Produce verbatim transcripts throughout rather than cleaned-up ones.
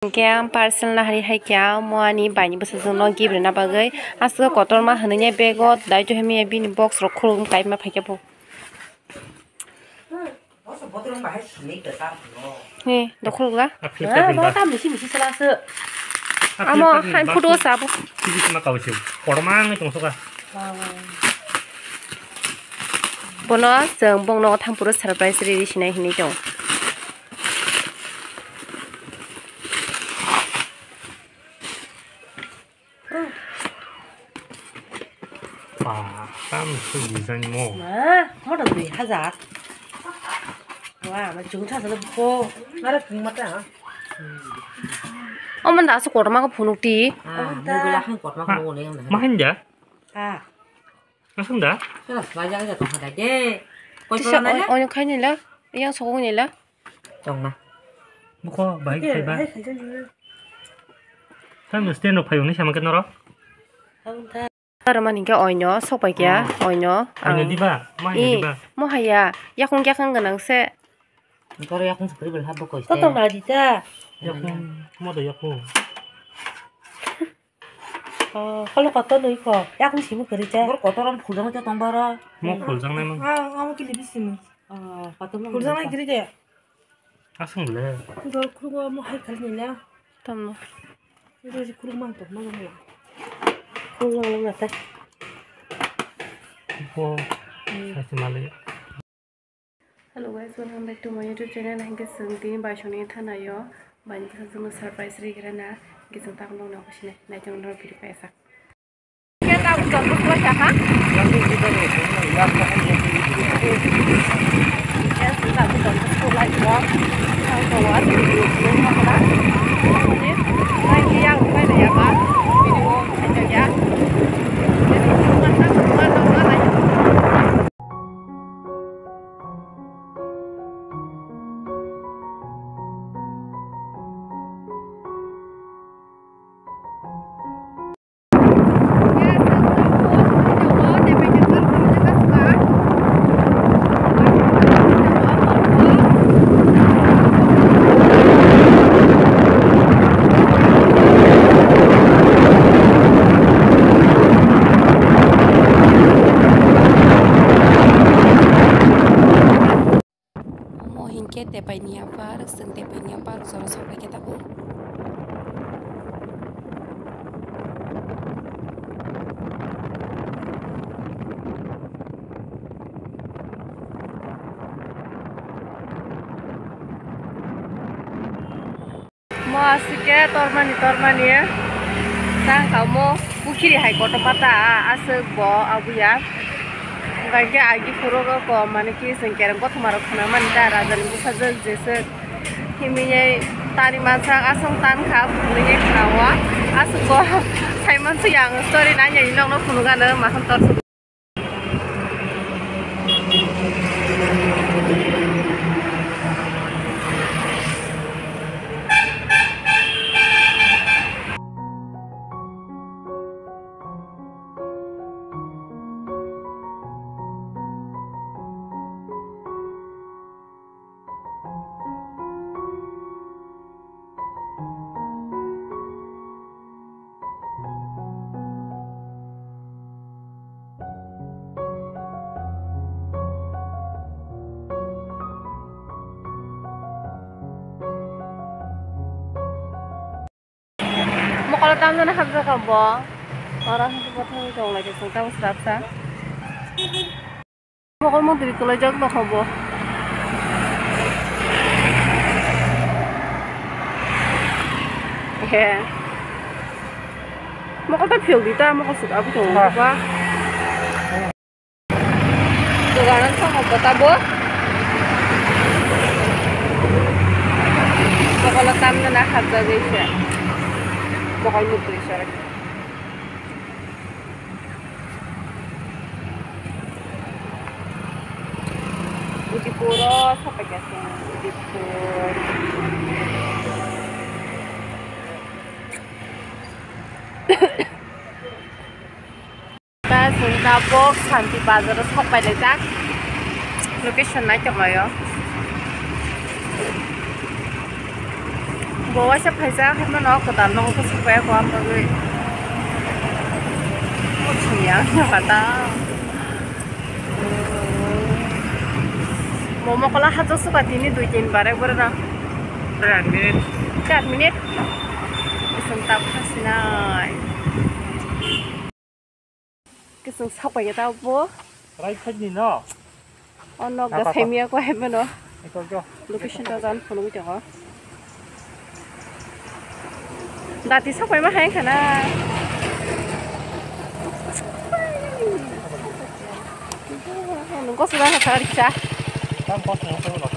Hingke ang parcel nahari hai khe ang mo ani baini bwsajwkno gift rwna bagwi aswk kotorma hwnwi bag o dai to himi bini box rok khulugwi kaima phaikhe bo. Ni dokhol gla. Ah, Flipkart ni ba. Bo ta misi misi sela se. Ah, amo Flipkart ni hai ba photo sa bo. Tv ma kau se. Korma ngai tong soka. Bono chwng bongno thampuro surprise riri sinai hinwi tong. Ba, tam su design mo. Ma, motor dui hajar. Wa, ma chung sa sa ko. Nara king mata ha. Oman da su korma ko phunuk ti. Ah, mo bela han korma ko ne. Ma han ja? Ah. Asung da? Sala sala ja ja to hada de. Koi tisa pala na? Oi, oi khai ni la. Yang sokong ni la. Tongna. Buko bai khai ba. Tam stand rok phai uni sama ke norok. Aro mani ke oino sok pai kya, oino. Oino diba? Ma hai diba? Mo haya. Yakung yakung ganang se. Koro yakung sukri bel habo koi. Kotong na di ta. Yakung, mo do yakung. Oh, kolo kotor nui ko. Yakung simu kari ta. Bor kotor am khuljangnai ta tong bara. Mo khuljangnai mang. Ah, amo kili bisini. Oh, kotor mang. Khuljangnai kiri de. Asung le. Dor khulgo mo hai khali nila. Tamno. Dor khulgo mang to mang nila. Khulgo mang na ta. Ko. Sai male. Hello guys, welcome back to my YouTube channel. Hingke chwng tini baisongni thanayo baini bwsajwkno surprise ri khe rana, hingke chwng tabuk nokno khe sinai, naitok norok video kaisa. Omo hinkhe tepai ni yapar, chwng tepai ni yapar jora sok bai khe tabuk. Mo aswk khe tormani tormani tang kha mo pukhiri hai kotor pata aswk bo abuya. Hwnkhe agi phuru o ko mane ki chwng kereng kothoma rok khna mani ta raja ni bwsajwk jeswk himwi tani mansa aswk tan kha phunugwi khna o aswk bo sai mansukya ang story nai nai nokno phunuk ano maham tor. Mokolo tamjani hapjak bo. Oro hapjak bo thangwi tong lai khe chwng tamo swrapsa. Mokol mantri kwlaijak tongkha bo. He. Mokol ta phiyok di ta, mokol suk abui tongo ba. Dogano thangkha bo ta bo. Mokolo tamjana hapjagwi se. Mokol mantri se. Udipuro sapai kha chwng, Udipur. Ta chwng tabuk Santi Bazar o sok pai laijak. Location naithok laio. Bo waisa phaijak, haino nok kwtal nogo bwswk bai kok bagwi. Bo sumya wngya kha ta. Momo kola hajak suka tini dui tin bare bwrwno. Char minute. Char minute. Isang tap khasinai. Kisung sapai ta bo. Right side ni no. Oh, nok da saimiya ko hai mano. Ekor jo. Location ta jan phunugwi tongo. Dati sapai ma hai khana. Nung ko sudah hari sa. Tam kos nang ko lo.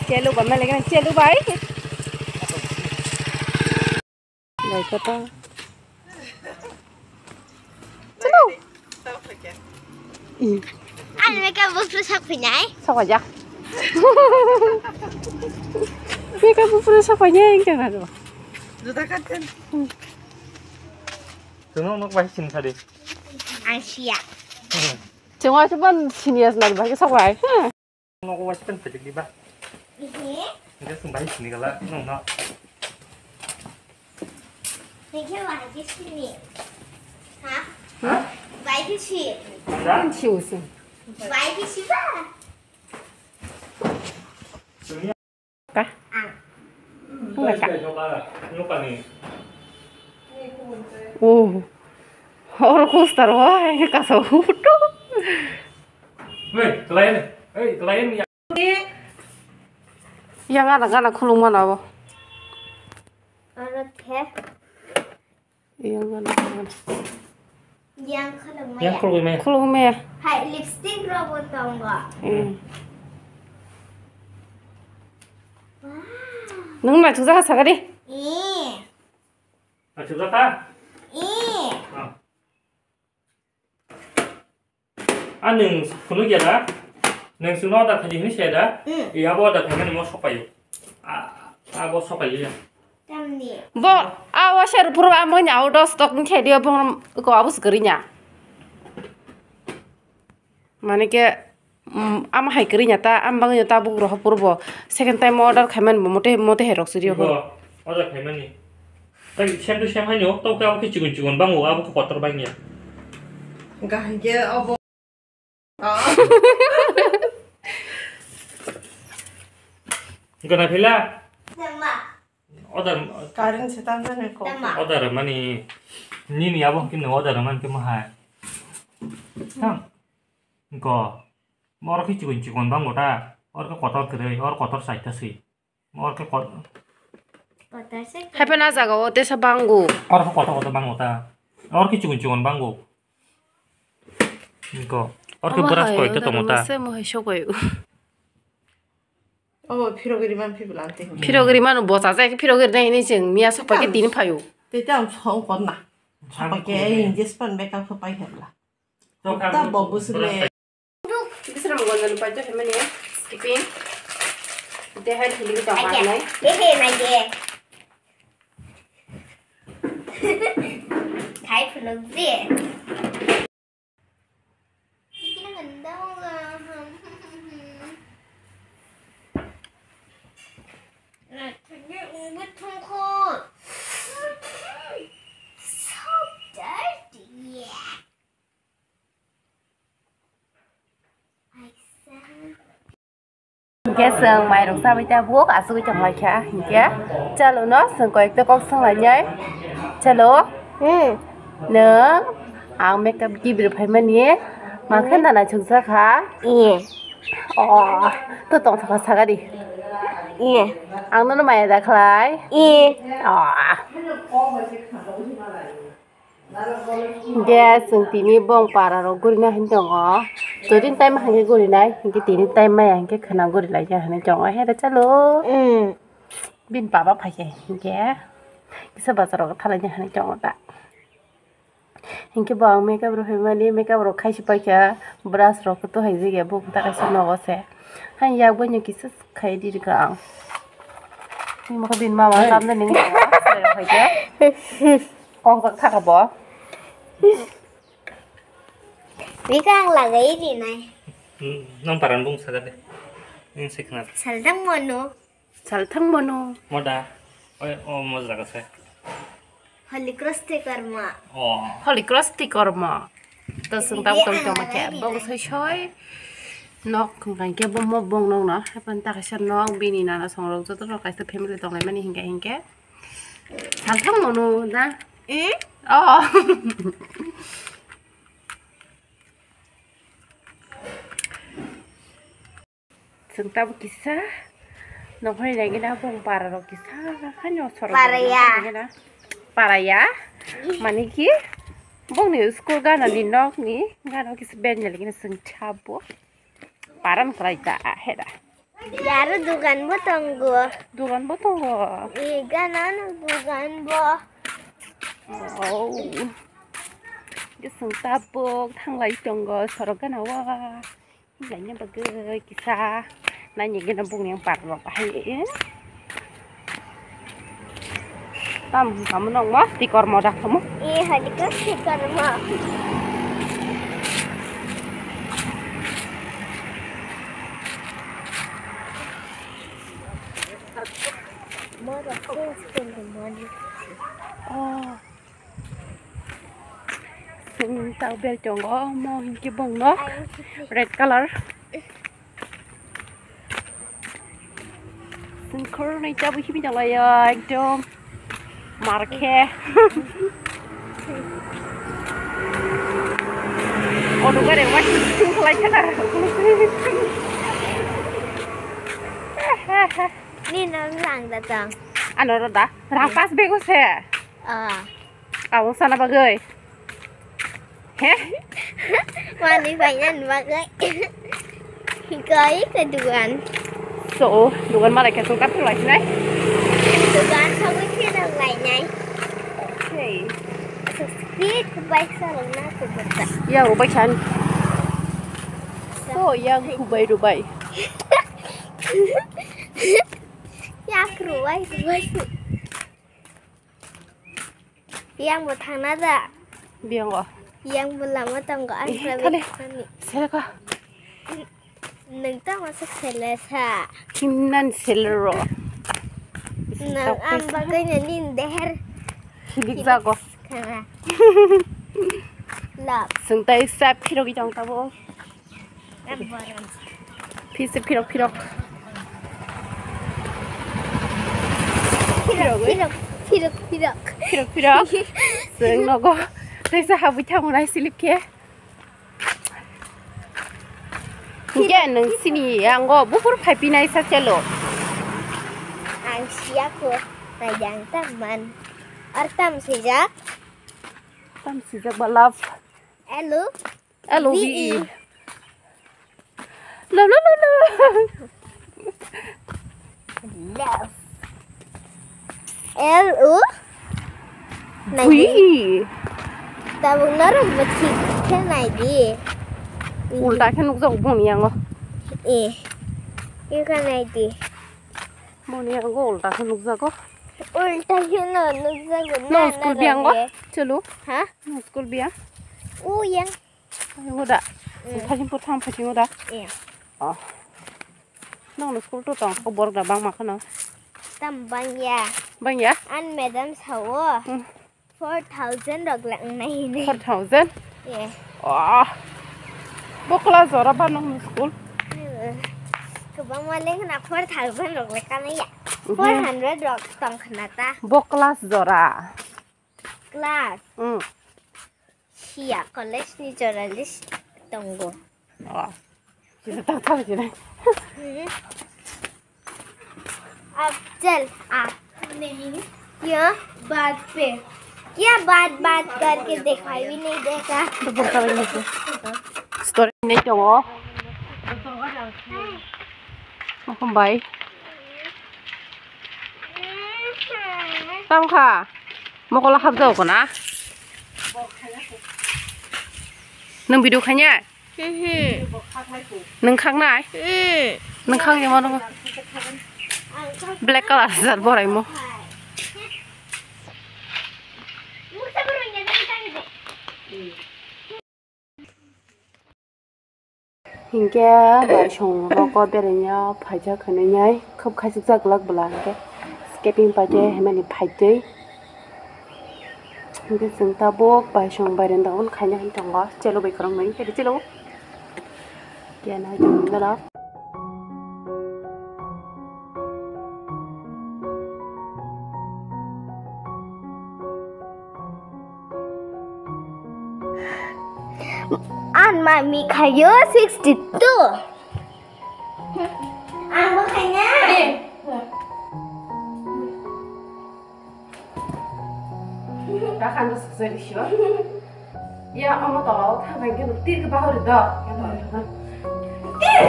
Chelu ba mele kan chelu bai. Bai kata. Chelu. Ih. Ang makeup bufru sak phinai. Sak aja. Makeup bufru sak aja yang kena tu. Juta kan kan. Tunung nuk bai sin sadi. Ang sia. Cuma cuman sini ya senang bai sak bai. Nogo waisa pen pwtwk diba? Ehe. Hingke chwng bai sini gala nwng no. Hingke bai khe sini. Ha? Ha? Bai khe si. Da? Ang si usi. Bai khe si ba? Ka? Ang. Ang ka? Nyoka ni. Oh. Oro coaster wa, ini kasa utu. Hei, kelayan, hei, kelayan ya. Yang ada gana khulung mana bo? Oro khe. Yang ada gana. Yang khulung maya. Yang khulung maya. Khulung maya. Hai, lipstick rok bo tongo. Hmm. Wow. Nung na chuja sakari? Eh. Na chuja ta? Eh. Ah. Ah, nwng phunuk ya da? Nwng chwngno order khaidi hwnwi saya da? Hmm. Iya, abo order khaimani mo sopayo. Ah, abo sopayo ya. Tamni. Bo, ah, washer puro amo nya out of stock ni khaidi bo ko abo swkari nya. Mane ke, mm, amo hai kwrwi nya ta, amo bagwi nya ta bugrok puro bo second time order khaimani bo mote, mote hai rok swrwi ho. Bo, order khaimani. Tei same to same haino, tei khe abo khe chikon chikon bango, abo khe kotor bangya. Gahai khe abo. Gana phila? Order. Current se tam jani ko. Order mani, nini abo khe no order man khe mo hai. Tam. Ko. Moro khe chikon chikon bango ta. Or khe kotor kwrwi, or kotor saita si. Or khe kot-, Kotor se. Haiphe na jaga o tesa bango. Or khe kotor kotor bango ta. Or khe chikon chikon bango. Ko. Or khe brush koi khe tongo ta. Mase mo hai sokoyo. Obo phirogiri man phi bwlante. Phirogiri manu bocha jai phirogiri nai ni chwng miya sopai khe tini phaio. Tei tei ang song kon na. Sopai khe ingje span beka khe pai hebla. Ta bo busle. Bisram gonjani paito hemani skipping. Dehai thili ta manai. Ehe nai de. Khai phunuk de. So dirty. Hingke chwng mairok chabai tabuk, asugwi tonglaikha. Hingke chalo no chwng koyekta kok swnglainai. Chalo. Hmm. Nwng ang makeup gibri phaimani. Mankhe nana chwngsa kha. Iye. Oh, to tongthokha sakadi. Iye. Ang nono maya da khlai. Iye. Oh. Hingke chwng tini bong para rok gurina hinwi tongo. Jodi time hingke gurinai, hingke tini time maya hingke khwna gurilaikha hinwi tongo. Here chalo. Mm. Bini baba phaikhe hingke kisa bazar rogo thalaina hinwi tongo ta. Hingke bo ang makeup rok phaimani, makeup rok khaisi paikha, brush rok to hai jigya bo ta kaisa nogo se. Hai yak bai no kisa khai di rika ang. Imo khe bini mama lamna ning tongo, se rok hai khe. Kok jak thaka bo. Bika ang lagai rinai. Hmm, nang paran bung saga de. Nang sikna. Salthang mono. Salthang mono. Moda. Oi, o mo jaga se. Holy Cross te korma. Oh. Holy Cross te korma. To sung tang tong tong ke. Bong soi soi. Nok kung kang ke bo mo bong nong no. Hapan ta kaisa nok bini nana song rok joto rok kaisa family tong lai mani hingke hingke. Salthang mono na. Eh? Oh. Chwng tabuk kisa nokhorni naigwina bong para rok kisa haino sorok Para ya. Naigwina. Para ya? Mani ki bongni school gana ni nok ni gana kisa bed ni ligina chwng tabuk paran kwlai ta heda. Yaro dugan bo tongo. Dugan bo tongo. E gana no dugan bo. Oh. Chwng tabuk thanglai tongo sorok gana o. Laina bagwi kisa naini gana bongni ang parlok hai. Tam kamu nong mo tikor mo dak kamu. Eh, hadi ko tikor mo. Mo dak ko tikor mo. Oh. Hmm, tau bel tongo, mo hinkhe bongno red color. Sengkor nai tabo hibi tonglaio, ekdom markhe. Odo gare wai sing khlai thana. Ni no lang da tang. Ano ro da, rang pas bego se. Ah. Abo sana bagwi. He? Mani painani bagwi. Hikoi ke dugan. So, dugan malai khe chwng kaphilai sinai. Dugan sogwi philok lainai. Okay. Speed bai salok na kubota. Ya, ubai san. So, yang kubai rubai. Yak rubai, rubai. Yang bo thangna da. Biyango. Yang bo lama tongo, ang eh, private thale. Thani. Seleka. Nang ta masa selesa. Kimnan selero. Nang ang bagwi na nin deher. Hilik jago. Khana. Love. Sungtai sa phirogwi tong tabo. Phirok, phirok, phirok. Phirok, phirok, phirok, phirok. Phirok, phirok. Chwng nogo. Kaisa habwi thango nai silip khe. Hinkhe nwng sini yango buphuru phai pinai sa chelo. Ang siya ko. Naidang tam man. Ar tam sijak. Tam sijak ba love. Hello. L O V E. Love, love, love, love. Love. L O V E. Tabuk norok bo thik khe nai di. Ulta khe nukjago boni yango. Eh. Eka nai di. Boni yango ulta khe nukjago. Ulta khe no nukjago. No na, school na biyango. Chalo. Ha? No school biyang. U yang. Ngo da. Mm. Phaiching phuthang phaiching ngo da. Iya. Oh. Nong no school to tong ko borok da bang ma khano. Tam bang ya. Bang ya? An madam sao. Hmm. Four thousand rok lang nai ni. Four thousand? Iya. Oh. Bokla jora ba nong no school? Iya. Kebang male khna four thousand rok le kana ya. Mhm. Four hundred rok tong khna ta. Bokla jora. Class. Hmm. Siya, college ni journalist tongo. Oh. Sisa tak tak sini. Hmm. Ab chal, a. नहीं, क्या बात पे, क्या बात बात करके दिखाई भी नहीं देता। तो बोलता भी नहीं। Story ni tongo. Welcome bye. Tamo kha. Mokolo hapjao kona. Nung video khanya? Mhm. Nung khaknai? Mm. Nung khakni mano. Black color sar borai mo. Hinkhe baisong rogo berengya phaijak hinwi khub khaichukjak glak bwla hinkhe skating paide himani phaitwi. Hinkhe chwng tabuk baisong bairenda hwn khaina hinwi tongo chelo bai khoroknwi hinkhe chelo. Khe nai tongmani gana. An ma mi khayo sixty two. Ang bo khaina. Dakan do sujai sio. Ya, omo tolao thang thang khe tir khe bahuri do. Ya, tolao thang. Tir!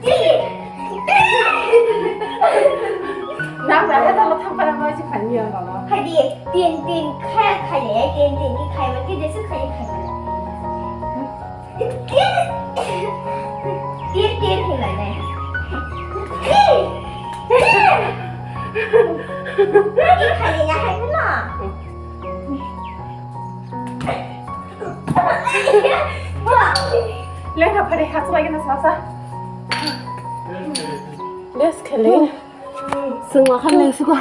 Tir! Nang bai hai talo thang para ma si phani ya baba. Hai di, tin tin khai khai le, tin tin ki khai ma ki jesu khai khai ma. Tin tin hin lai nai. Ki khai ya hai ma. Lekha phari hachwlai gana sasa. Bes khali. Sengma khan leng suko.